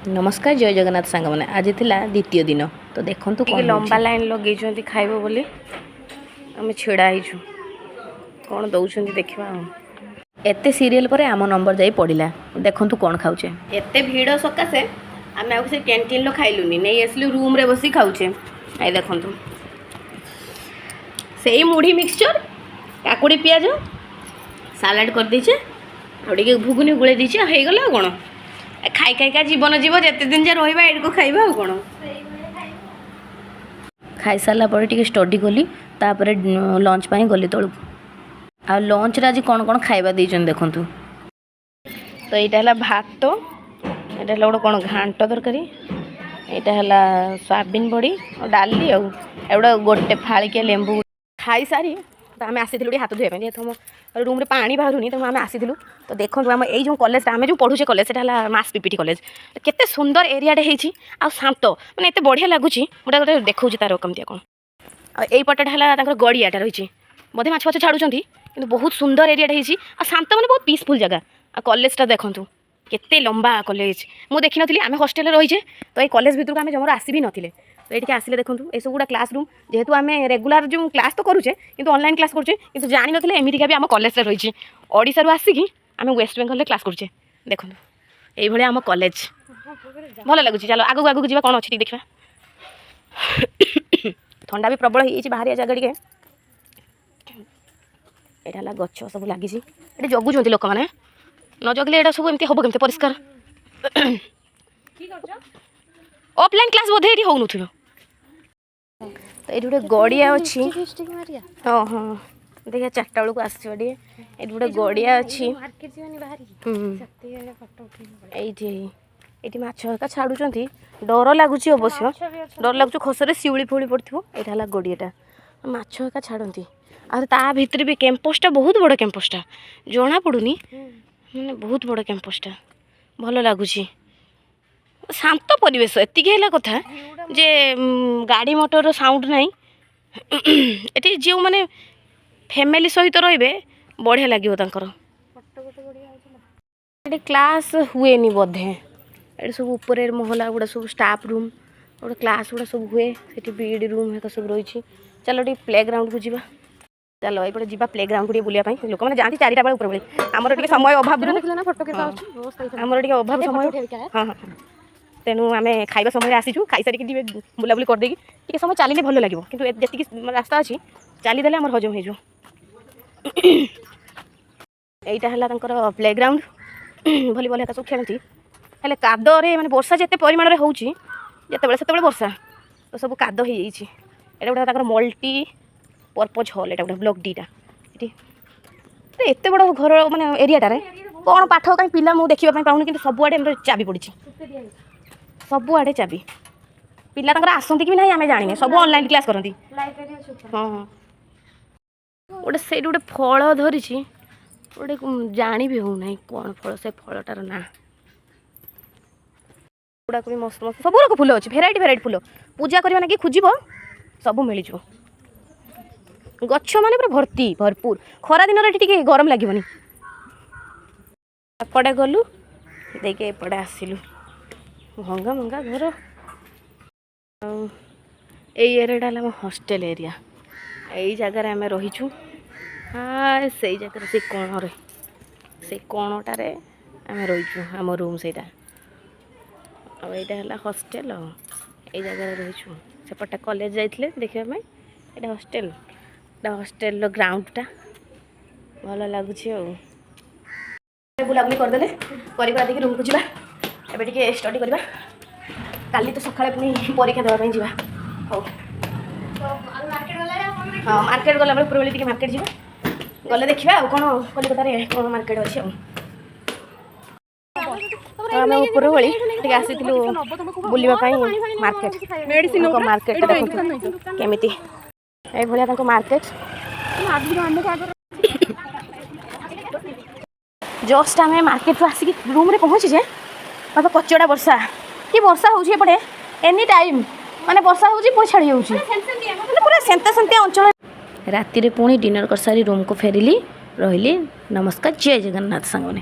ନମସ୍କାର, ଜୟ ଜଗନ୍ନାଥ ସାଙ୍ଗମାନେ। ଆଜି ଥିଲା ଦ୍ୱିତୀୟ ଦିନ। ତ ଦେଖନ୍ତୁ ଟିକେ କ'ଣ ଲମ୍ବା ଲାଇନ୍ ଲଗେଇଛନ୍ତି ଖାଇବ ବୋଲି। ଆମେ ଛିଡ଼ା ହେଇଛୁ, କ'ଣ ଦେଉଛନ୍ତି ଦେଖିବା। ଆଉ ଏତେ ସିରିଏଲ୍ ପରେ ଆମ ନମ୍ବର ଯାଇ ପଡ଼ିଲା। ଦେଖନ୍ତୁ କ'ଣ ଖାଉଛେ। ଏତେ ଭିଡ଼ ସକାଶେ ଆମେ ଆଉ ସେ କ୍ୟାଣ୍ଟିନ୍ର ଖାଇଲୁନି, ନେଇ ଆସିଲୁ, ରୁମ୍ରେ ବସି ଖାଉଛେ। ଏଇ ଦେଖନ୍ତୁ, ସେଇ ମୁଢ଼ି ମିକ୍ସଚର୍, କାକୁଡ଼ି, ପିଆଜ ସାଲାଡ଼ କରିଦେଇଛେ ଆଉ ଟିକେ ଘୁଗୁନି ଗୋଳେଇ ଦେଇଛେ, ଆଉ ହେଇଗଲା। ଆଉ କ'ଣ? ଏ ଖାଇ ଖାଇକା ଜୀବନ ଯିବ। ଯେତେ ଦିନ ଯାଏ ରହିବା, ଏଇଠିକୁ ଖାଇବା, ଆଉ କ'ଣ? ଖାଇସାରିଲା ପରେ ଟିକେ ଷ୍ଟଡି କଲି। ତାପରେ ଲଞ୍ଚ ପାଇଁ ଗଲି ତଳକୁ। ଆଉ ଲଞ୍ଚରେ ଆଜି କ'ଣ କ'ଣ ଖାଇବା ଦେଇଛନ୍ତି ଦେଖନ୍ତୁ। ତ ଏଇଟା ହେଲା ଭାତ, ଏଇଟା ହେଲା ଗୋଟେ କ'ଣ ଘାଣ୍ଟ ତରକାରୀ, ଏଇଟା ହେଲା ସୋୟାବିନ୍ ବଡ଼ି ଆଉ ଡାଲି, ଆଉ ଏଗୁଡ଼ା ଗୋଟେ ଫାଳିକିଆ ଲେମ୍ବୁ। ଖାଇସାରି ତ ଆମେ ଆସିଥିଲୁ ଟିକେ ହାତ ଧୋଇବା ପାଇଁ। ଯେହେତୁ ଆମ ରୁମ୍ରେ ପାଣି ବାହାରୁନି, ତେଣୁ ଆମେ ଆସିଥିଲୁ। ତ ଦେଖନ୍ତୁ, ଆମ ଏଇ ଯେଉଁ କଲେଜଟା, ଆମେ ଯେଉଁ ପଢ଼ୁଛେ କଲେଜ, ସେଟା ହେଲା ମାସ୍ ପିପିଟି କଲେଜ। କେତେ ସୁନ୍ଦର ଏରିଆଟେ ହେଇଛି ଆଉ ଶାନ୍ତ, ମାନେ ଏତେ ବଢ଼ିଆ ଲାଗୁଛି। ମୁଁ ଗୋଟେ ଦେଖାଉଛି ତାର କେମିତିଆ କ'ଣ। ଆଉ ଏଇ ପଟଟା ହେଲା ତାଙ୍କର ଗଡ଼ିଆଟା ରହିଛି, ବୋଧେ ମାଛ ଫାଛ ଛାଡ଼ୁଛନ୍ତି। କିନ୍ତୁ ବହୁତ ସୁନ୍ଦର ଏରିଆଟା ହେଇଛି ଆଉ ଶାନ୍ତ, ମାନେ ବହୁତ ପିସଫୁଲ୍ ଜାଗା। ଆଉ କଲେଜଟା ଦେଖନ୍ତୁ, କେତେ ଲମ୍ବା କଲେଜ। ମୁଁ ଦେଖିନଥିଲି। ଆମେ ହଷ୍ଟେଲରେ ରହିଛେ, ତ ଏଇ କଲେଜ ଭିତରକୁ ଆମେ ଜମାରୁ ଆସି ବି ନଥିଲେ। ତ ଏଇଠିକି ଆସିଲେ ଦେଖନ୍ତୁ, ଏସବୁ ଗୁଡ଼ା କ୍ଲାସ୍ ରୁମ୍। ଯେହେତୁ ଆମେ ରେଗୁଲାର ଯେଉଁ କ୍ଲାସ୍ ତ କରୁଛେ, କିନ୍ତୁ ଅନଲାଇନ୍ କ୍ଲାସ୍ କରୁଛେ, କିନ୍ତୁ ଜାଣିନଥିଲେ ଏମିତିକା ବି ଆମ କଲେଜରେ ରହିଛି। ଓଡ଼ିଶାରୁ ଆସିକି ଆମେ ୱେଷ୍ଟ ବେଙ୍ଗଲରେ କ୍ଲାସ୍ କରୁଛେ। ଦେଖନ୍ତୁ, ଏଇଭଳିଆ ଆମ କଲେଜ, ଭଲ ଲାଗୁଛି। ଚାଲ, ଆଗକୁ ଆଗକୁ ଯିବା, କ'ଣ ଅଛି ଟିକେ ଦେଖିବା। ଥଣ୍ଡା ବି ପ୍ରବଳ ହେଇଯାଇଛି, ବାହାରିଆ ଜାଗା ଟିକେ। ଏଇଟା ହେଲା ଗଛ ସବୁ ଲାଗିଛି ଏଠି, ଜଗୁଛନ୍ତି ଲୋକମାନେ। ନ ଜଗିଲେ ଏଇଟା ସବୁ ଏମିତି ହେବ କେମିତି ପରିଷ୍କାର? ଅଫଲାଇନ୍ କ୍ଲାସ୍ ବୋଧେ ଏଠି ହେଉନଥିବ। ତ ଏଇଠି ଗୋଟେ ଗଡ଼ିଆ ଅଛି। ହଁ, ଦେଖିବା, 4ଟା ବେଳକୁ ଆସିବ ଟିକେ। ଏଇଠି ଗୋଟେ ଗଡ଼ିଆ ଅଛି। ଏଇଠି ଏଇଠି ମାଛ ହେକା ଛାଡ଼ୁଛନ୍ତି। ଡର ଲାଗୁଛି ଅବଶ୍ୟ, ଡର ଲାଗୁଛି, ଖସରେ ଶିଉଳି ଫିଉଳି ପଡ଼ିଥିବ। ଏଇଟା ହେଲା ଗଡ଼ିଆଟା, ମାଛ ହେକା ଛାଡ଼ନ୍ତି। ଆଉ ତା ଭିତରେ ବି କ୍ୟାମ୍ପସଟା, ବହୁତ ବଡ଼ କ୍ୟାମ୍ପସଟା, ଜଣା ପଡ଼ୁନି, ମାନେ ବହୁତ ବଡ଼ କ୍ୟାମ୍ପସଟା। ଭଲ ଲାଗୁଛି, ଶାନ୍ତ ପରିବେଶ। ଏତିକି ହେଲା କଥା ଯେ ଗାଡ଼ି ମଟରର ସାଉଣ୍ଡ ନାହିଁ ଏଠି। ଯେଉଁମାନେ ଫ୍ୟାମିଲି ସହିତ ରହିବେ, ବଢ଼ିଆ ଲାଗିବ ତାଙ୍କର। ଏଠି କ୍ଲାସ୍ ହୁଏନି ବୋଧେ। ଏଠି ସବୁ ଉପରେ ମହଲା ଗୁଡ଼ା ସବୁ ଷ୍ଟାଫ୍ ରୁମ୍, ଗୋଟେ କ୍ଲାସ୍ ଗୁଡ଼ା ସବୁ ହୁଏ ସେଠି। ବିଇଡ଼ି ରୁମ୍ ହେକା ସବୁ ରହିଛି। ଚାଲ, ଟିକେ ପ୍ଲେ ଗ୍ରାଉଣ୍ଡକୁ ଯିବା। ଚାଲ, ଏଇପଟେ ଯିବା ପ୍ଲେ ଗ୍ରାଉଣ୍ଡକୁ ଟିକେ ବୁଲିବା ପାଇଁ। ଲୋକମାନେ ଯାଆନ୍ତି 4ଟା ବେଳେ ଉପରେ ବେଳେ। ଆମର ଟିକେ ସମୟ ଅଭାବରୁ, ଆମର ଟିକେ ଅଭାବ ସମୟ, ହଁ, ତେଣୁ ଆମେ ଖାଇବା ସମୟରେ ଆସିଛୁ। ଖାଇସାରିକି ଟିକେ ବୁଲାବୁଲି କରିଦେଇକି ଟିକେ ସମୟ ଚାଲିଲେ ଭଲ ଲାଗିବ। କିନ୍ତୁ ଯେତିକି ରାସ୍ତା ଅଛି, ଚାଲିଦେଲେ ଆମର ହଜମ ହେଇଯିବ। ଏଇଟା ହେଲା ତାଙ୍କର ପ୍ଲେ ଗ୍ରାଉଣ୍ଡ। ଭଲିବଲ୍ ହେକା ସବୁ ଖେଳନ୍ତି। ହେଲେ କାଦରେ, ମାନେ ବର୍ଷା ଯେତେ ପରିମାଣରେ ହେଉଛି, ଯେତେବେଳେ ସେତେବେଳେ ବର୍ଷା, ତ ସବୁ କାଦ ହେଇଯାଇଛି। ଏଇଟା ଗୋଟେ ତାଙ୍କର ମଲ୍ଟି ପର୍ପଜ୍ ହଲ୍, ଏଇଟା ଗୋଟେ ବ୍ଲକ୍ ଡିଟା। ଏଠି ତ ଏତେ ବଡ଼ ଘର, ମାନେ ଏରିଆଟାରେ କ'ଣ ପାଠ କାହିଁ ପିଲା ମୁଁ ଦେଖିବା ପାଇଁ ପାଉନି। କିନ୍ତୁ ସବୁଆଡ଼େ ଆମର ଚାବି ପଡ଼ିଛି, ସବୁଆଡ଼େ ଚାବି। ପିଲା ତାଙ୍କର ଆସନ୍ତି କି ନାହିଁ ଆମେ ଜାଣିନେ, ସବୁ ଅନଲାଇନ୍ କ୍ଲାସ୍ କରନ୍ତି। ହଁ, ଗୋଟେ ସେଇଠି ଗୋଟେ ଫଳ ଧରିଛି ଗୋଟେ, ଜାଣି ବି ହେଉନାହିଁ କ'ଣ ଫଳ ସେ ଫଳଟାର ନାଁ। ଗୁଡ଼ାକ ବି ମସ୍ତ ମସ୍ତ ସବୁ ରକମ ଫୁଲ ଅଛି, ଭେରାଇଟି ଭେରାଇଟି ଫୁଲ। ପୂଜା କରିବା ନାଗି ଖୋଜିବ, ସବୁ ମିଳିଯିବ। ଗଛ ମାନେ ପୁରା ଭର୍ତ୍ତି, ଭରପୁର। ଖରା ଦିନରେ ଏଠି ଟିକେ ଗରମ ଲାଗିବନି। ଏପଟେ ଗଲୁ ଦେଇକି ଏପଟେ ଆସିଲୁ, ଭଙ୍ଗା ଭଙ୍ଗା ଘର। ଆଉ ଏଇ ଏରିଆଟା ହେଲା ଆମ ହଷ୍ଟେଲ ଏରିଆ। ଏଇ ଜାଗାରେ ଆମେ ରହିଛୁ। ହଁ, ସେଇ ଜାଗାରେ, ସେଇ କୋଣରେ, ସେଇ କୋଣଟାରେ ଆମେ ରହିଛୁ। ଆମ ରୁମ୍ ସେଇଟା, ଆଉ ଏଇଟା ହେଲା ହଷ୍ଟେଲ। ଆଉ ଏଇ ଜାଗାରେ ରହିଛୁ। ସେପଟଟା କଲେଜ ଯାଇଥିଲେ ଦେଖିବା ପାଇଁ। ଏଇଟା ହଷ୍ଟେଲ, ଏଇଟା ହଷ୍ଟେଲର ଗ୍ରାଉଣ୍ଡଟା, ଭଲ ଲାଗୁଛି। ଆଉ ବୁଲାବୁଲି କରିଦେଲେ, କରି ଦେଇକି ରୁମ୍କୁ ଯିବା। ଏବେ ଟିକେ ଷ୍ଟଡି କରିବା। କାଲି ତ ସକାଳେ ପୁଣି ପରୀକ୍ଷା ଦେବା ପାଇଁ ଯିବା। ହଉ, ହଁ, ମାର୍କେଟ ଗଲାବେଳେ ଉପରବେଳି ଟିକେ ମାର୍କେଟ ଯିବା। ଗଲେ ଦେଖିବା ଆଉ କ'ଣ କଲିକତାରେ କ'ଣ ମାର୍କେଟ ଅଛି। ଆଉ ତ ଆମେ ଉପର ଭଳି ଟିକେ ଆସିଥିଲୁ ବୁଲିବା ପାଇଁ ମାର୍କେଟ। ତାଙ୍କ ମାର୍କେଟଟା ଦେଖନ୍ତୁ କେମିତି, ଏଇଭଳିଆ ତାଙ୍କ ମାର୍କେଟ। ଜଷ୍ଟ ଆମେ ମାର୍କେଟରୁ ଆସିକି ରୁମ୍ରେ ପହଞ୍ଚିଛେ ବାବା, କଚଡ଼ା ବର୍ଷା। କି ବର୍ଷା ହେଉଛି ଏପଟେ! ଏନି ଟାଇମ୍ ମାନେ ବର୍ଷା ହେଉଛି, ପୁଣି ଛାଡ଼ି ଯାଉଛି, ମାନେ ପୁରା ସେନ୍ତା ସେନ୍ତିଆ ଅଞ୍ଚଳ। ରାତିରେ ପୁଣି ଡିନର୍ କରିସାରି ରୁମ୍କୁ ଫେରିଲି। ରହିଲି, ନମସ୍କାର, ଜୟ ଜଗନ୍ନାଥ ସାଙ୍ଗମାନେ।